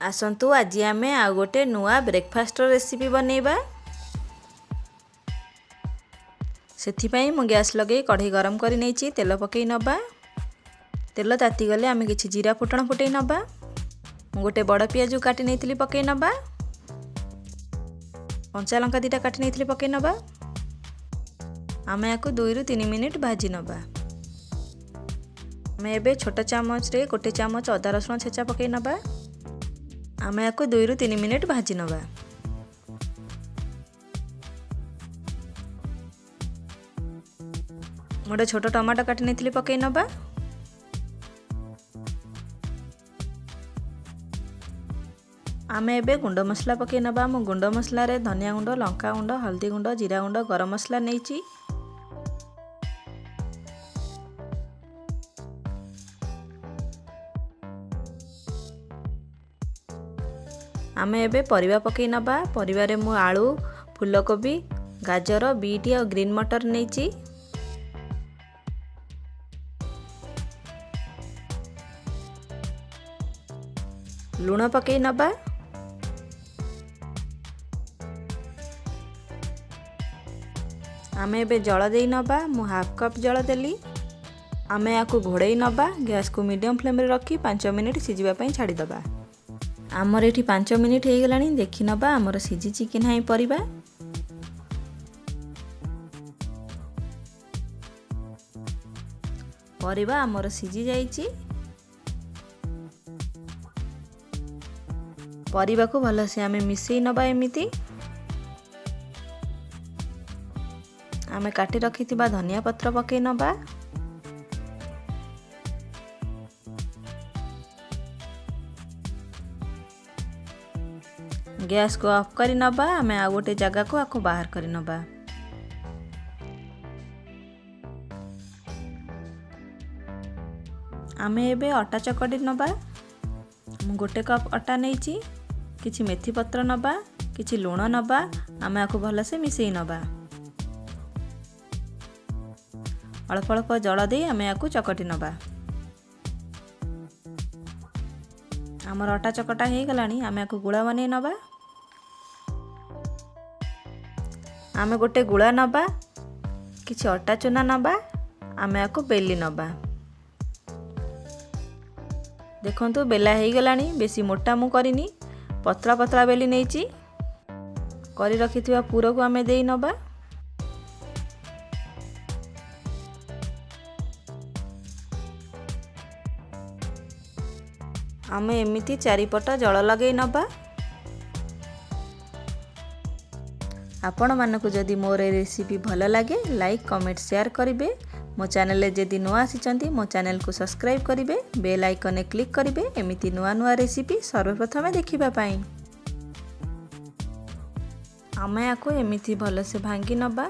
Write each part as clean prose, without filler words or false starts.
ଆସନ୍ତୁ, ଆଜି ଆମେ ଆଉ ଗୋଟେ ନୂଆ ବ୍ରେକଫାଷ୍ଟର ରେସିପି ବନେଇବା। ସେଥିପାଇଁ ମୁଁ ଗ୍ୟାସ୍ ଲଗେଇ କଢ଼େଇ ଗରମ କରି ନେଇଛି। ତେଲ ପକାଇ ନେବା। ତେଲ ତାତିଗଲେ ଆମେ କିଛି ଜିରା ଫୁଟଣ ଫୁଟେଇ ନେବା। ମୁଁ ଗୋଟେ ବଡ଼ ପିଆଜ କାଟି ନେଇଥିଲି, ପକାଇ ନେବା। କଞ୍ଚା ଲଙ୍କା 2ଟା କାଟି ନେଇଥିଲି, ପକାଇ ନେବା। ଆମେ ୟାକୁ 2ରୁ 3 ମିନିଟ୍ ଭାଜି ନେବା। ଆମେ ଏବେ ଛୋଟ ଚାମଚରେ 1 ଚାମଚ ଅଦା ରସୁଣ ଛେଚା ପକାଇ ନେବା। ଆମେ ୟାକୁ 2ରୁ 3 ମିନିଟ୍ ଭାଜି ନେବା। ଗୋଟେ ଛୋଟ ଟମାଟୋ କାଟି ନେଇଥିଲି, ପକାଇ ନେବା। ଆମେ ଏବେ ଗୁଣ୍ଡ ମସଲା ପକାଇ ନେବା। ମୁଁ ଗୁଣ୍ଡ ମସଲାରେ ଧନିଆ ଗୁଣ୍ଡ, ଲଙ୍କା ଗୁଣ୍ଡ, ହଳଦୀ ଗୁଣ୍ଡ, ଜିରା ଗୁଣ୍ଡ, ଗରମ ମସଲା ନେଇଛି। ଆମେ ଏବେ ପରିବା ପକାଇ ନେବା। ପରିବାରେ ମୁଁ ଆଳୁ, ଫୁଲକୋବି, ଗାଜର, ବିଟ୍ ଆଉ ଗ୍ରୀନ୍ ମଟର ନେଇଛି। ଲୁଣ ପକାଇ ନେବା। ଆମେ ଏବେ ଜଳ ଦେଇ ନେବା। ମୁଁ ହାଫ୍ କପ୍ ଜଳ ଦେଲି। ଆମେ ୟାକୁ ଘୋଡ଼େଇ ନେବା। ଗ୍ୟାସ୍କୁ ମିଡ଼ିୟମ୍ ଫ୍ଲେମ୍ରେ ରଖି 5 ମିନିଟ୍ ସିଝିବା ପାଇଁ ଛାଡ଼ିଦେବା। ଆମର ଏଠି 5 ମିନିଟ୍ ହେଇଗଲାଣି। ଦେଖି ନେବା ଆମର ସିଝିଛି କି ନାହିଁ ପରିବା। ପରିବା ଆମର ସିଝି ଯାଇଛି। ପରିବାକୁ ଭଲସେ ଆମେ ମିଶେଇ ନେବା ଏମିତି। ଆମେ କାଟି ରଖିଥିବା ଧନିଆ ପତ୍ର ପକାଇ ନେବା। ଗ୍ୟାସ୍କୁ ଅଫ୍ କରି ନେବା। ଆମେ ଆଉ ଗୋଟେ ଜାଗାକୁ ଆକୁ ବାହାର କରି ନେବା। ଆମେ ଏବେ ଅଟା ଚକଟି ନେବା। ମୁଁ 1 କପ୍ ଅଟା ନେଇଛି। କିଛି ମେଥି ପତ୍ର ନେବା, କିଛି ଲୁଣ ନେବା। ଆମେ ଆକୁ ଭଲସେ ମିଶେଇ ନେବା। ଅଳ୍ପ ଅଳ୍ପ ଜଳ ଦେଇ ଆମେ ୟାକୁ ଚକଟି ନେବା। ଆମର ଅଟା ଚକଟା ହେଇଗଲାଣି। ଆମେ ୟାକୁ ଗୁଳା ବନେଇ ନେବା। ଆମେ ଗୋଟେ ଗୁଳା ନେବା, କିଛି ଅଟା ଚୁନା ନେବା, ଆମେ ୟାକୁ ବେଲି ନେବା। ଦେଖନ୍ତୁ, ବେଲା ହେଇଗଲାଣି। ବେଶୀ ମୋଟା ମୁଁ କରିନି, ପତଳା ପତଳା ବେଲି ନେଇଛି। କରି ରଖିଥିବା ପୁରକୁ ଆମେ ଦେଇ ନେବା। ଆମେ ଏମିତି ଚାରିପଟ ଜଳ ଲଗେଇ ନେବା। ଆପଣମାନଙ୍କୁ ଯଦି ମୋର ଏ ରେସିପି ଭଲ ଲାଗେ, ଲାଇକ୍, କମେଣ୍ଟ, ସେୟାର କରିବେ। ମୋ ଚ୍ୟାନେଲରେ ଯଦି ନୂଆ ଆସିଛନ୍ତି, ମୋ ଚ୍ୟାନେଲକୁ ସବସ୍କ୍ରାଇବ୍ କରିବେ, ବେଲ୍ ଆଇକନ୍ରେ କ୍ଲିକ୍ କରିବେ, ଏମିତି ନୂଆ ନୂଆ ରେସିପି ସର୍ବପ୍ରଥମେ ଦେଖିବା ପାଇଁ। ଆମେ ୟାକୁ ଏମିତି ଭଲସେ ଭାଙ୍ଗି ନେବା।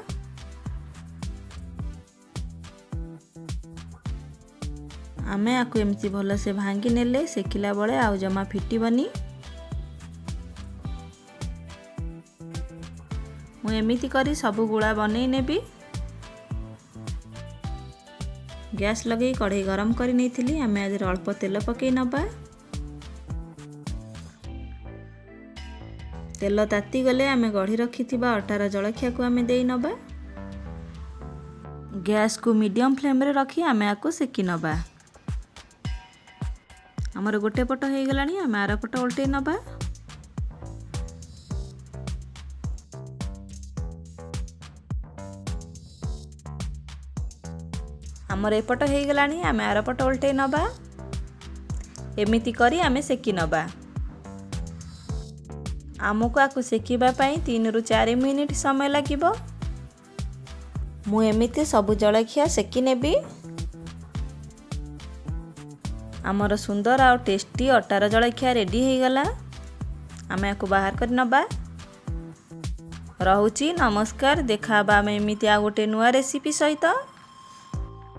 ଆମେ ୟାକୁ ଏମିତି ଭଲସେ ଭାଙ୍ଗି ନେଲେ ସେକିଲା ବେଳେ ଆଉ ଜମା ଫିଟିବନି। ମୁଁ ଏମିତି କରି ସବୁ ଗୁଳା ବନେଇ ନେବି। ଗ୍ୟାସ୍ ଲଗେଇ କଢ଼େଇ ଗରମ କରି ନେଇଥିଲି। ଆମେ ଆଜିର ଅଳ୍ପ ତେଲ ପକାଇ ନେବା। ତେଲ ତାତିଗଲେ ଆମେ ଗଢ଼ି ରଖିଥିବା ଅଟାର ଜଳଖିଆକୁ ଆମେ ଦେଇ ନେବା। ଗ୍ୟାସ୍କୁ ମିଡ଼ିୟମ୍ ଫ୍ଲେମ୍ରେ ରଖି ଆମେ ୟାକୁ ସେକି ନେବା। ଆମର ଗୋଟେ ପଟ ହେଇଗଲାଣି, ଆମେ ଆର ପଟ ଓଲଟେଇ ନେବା। ଆମର ଏପଟ ହେଇଗଲାଣି, ଆମେ ଆର ପଟ ଓଲଟେଇ ନେବା। ଏମିତି କରି ଆମେ ସେକି ନେବା। ଆମକୁ ଆକୁ ସେକିବା ପାଇଁ 3ରୁ 4 ମିନିଟ୍ ସମୟ ଲାଗିବ। ମୁଁ ଏମିତି ସବୁ ଜଳଖିଆ ସେକି ନେବି। ଆମର ସୁନ୍ଦର ଆଉ ଟେଷ୍ଟି ଅଟାର ଜଳଖିଆ ରେଡ଼ି ହେଇଗଲା। ଆମେ ୟାକୁ ବାହାର କରି ନେବା। ରହୁଛି, ନମସ୍କାର। ଦେଖା ହେବା ଆମେ ଏମିତି ଆଉ ଗୋଟେ ନୂଆ ରେସିପି ସହିତ।